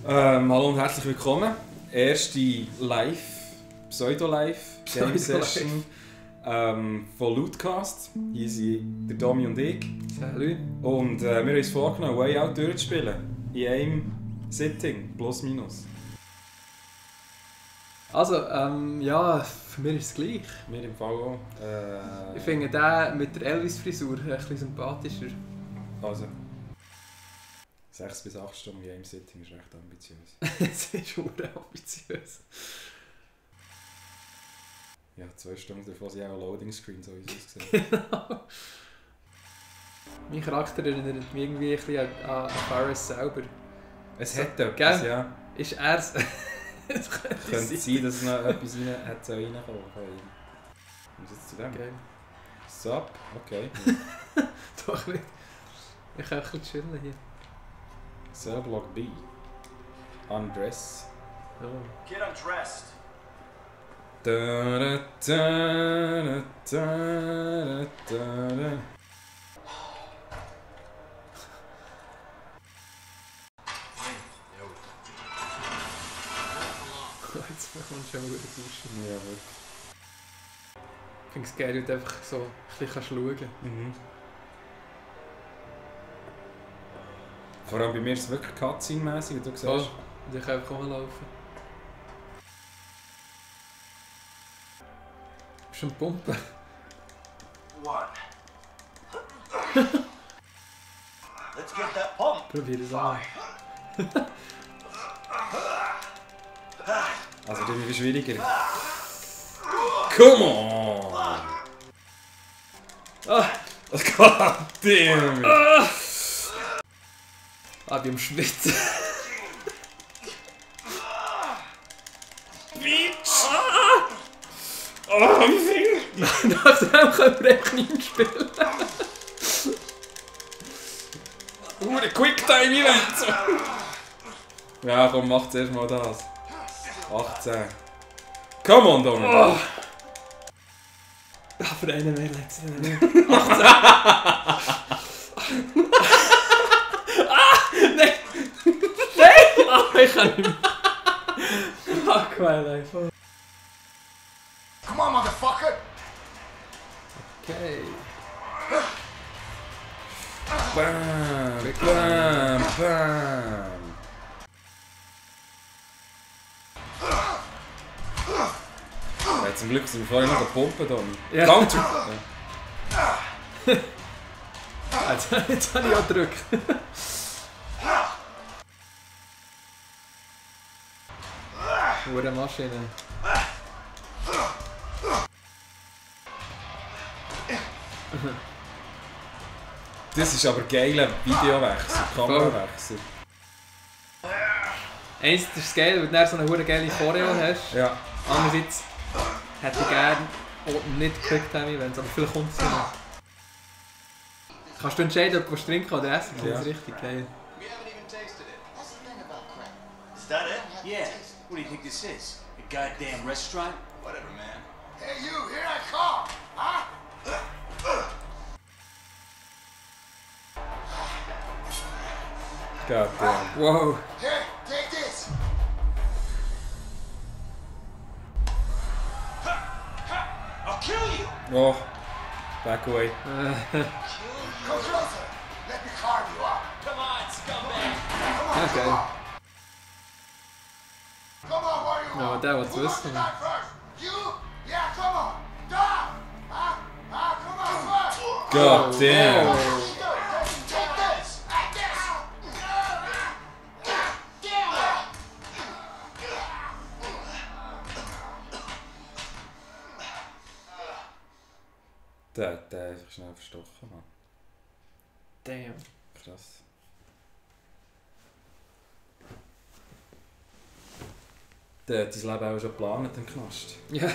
Hallo und herzlich willkommen. Erste Pseudo-Live-Game-Session von Lootcast. Hier sind der Domi und ich. Salut. Und wir haben uns vorgenommen, Way Out durchzuspielen. In einem Sitting, plus minus. Also, ja, für mich ist es gleich. Mir im Fall auch. Ich finde den mit der Elvis-Frisur ein bisschen sympathischer. Also 6 bis 8 Stunden in einem Sitting ist recht ambitiös. Das ist schon ambitiös. Ja, 2 Stunden davon sind auch Loading Screen, so wie es aussieht. Genau. Mein Charakter erinnert mich irgendwie ein bisschen an Faris selber. Es So, hat etwas, gell? ja. Ist er es? Es Könnte sein, dass noch etwas reinkommen soll. Und jetzt zu dem. Geil. Sup? Okay. Doch nicht. Ich kann ein bisschen chillen hier. Cellblock B. Undress. Oh. Get undressed. Da, da, da, da, da, da. Jetzt bekommst du schon mal gut duschen. Ja, wirklich. Ich finde es geil, wenn du einfach so ein bisschen schauen kannst. Mhm. Vor allem bei mir ist es wirklich Cutscene-mässig, wie du siehst. Oh, und ich kann einfach rumlaufen. Bist du am Pumpen? One. Let's get that pump. Probier es an. Also, das ist schwieriger. Come on! Ah! Goddamn! Ah, ich bin am Schwitzen. Bitch! Oh, wie viel? Nach dem können wir einfach nicht spielen. Der Quicktime-Event! Ja, komm, mach zuerst mal das. 18. Come on, Domi! Oh. Ah, für einen mehr letztes Jahr. 18! Nein! Nein! Ah, ich kann nicht mehr. Fuck my life. Come on, motherfucker. Okay. Bam! Bam! Bam! Ja, zum Glück sind wir vorhin noch gepumpt, Domi. Ja. Counter! Jetzt habe ich auch gedrückt. Hure Maschine. Das ist aber geiler Videowechsel, Kamerawechsel. Eins, das ist geil, weil du dann so eine hure geile Choreo hast. Ja. Andererseits hätte ich gerne auch nicht Quicktime-Events, aber vielleicht kommt es ja noch. Kannst du entscheiden, ob du trinken oder essen? Das Ja. ist richtig geil. We haven't even tasted it. That's the thing about crap. Is that it? Yeah. What do you think this is? A goddamn restaurant? Whatever, man. Hey, you! Here I come! Huh? Goddamn. Wow. Here, take this. I'll kill you. Oh. Back away. Come closer. Let me carve you up. Come on, scumbag. Okay. Come on, what do you Ja, want? der was Who wants wissen. to die first? You? Yeah, come on. Die! Huh? Come on, first. Goddamn. Oh. Take this. Take this. Der hat einfach schnell verstochen, Mann. Damn. Krass. Der hat dein Leben auch schon geplant im Knast. Ja.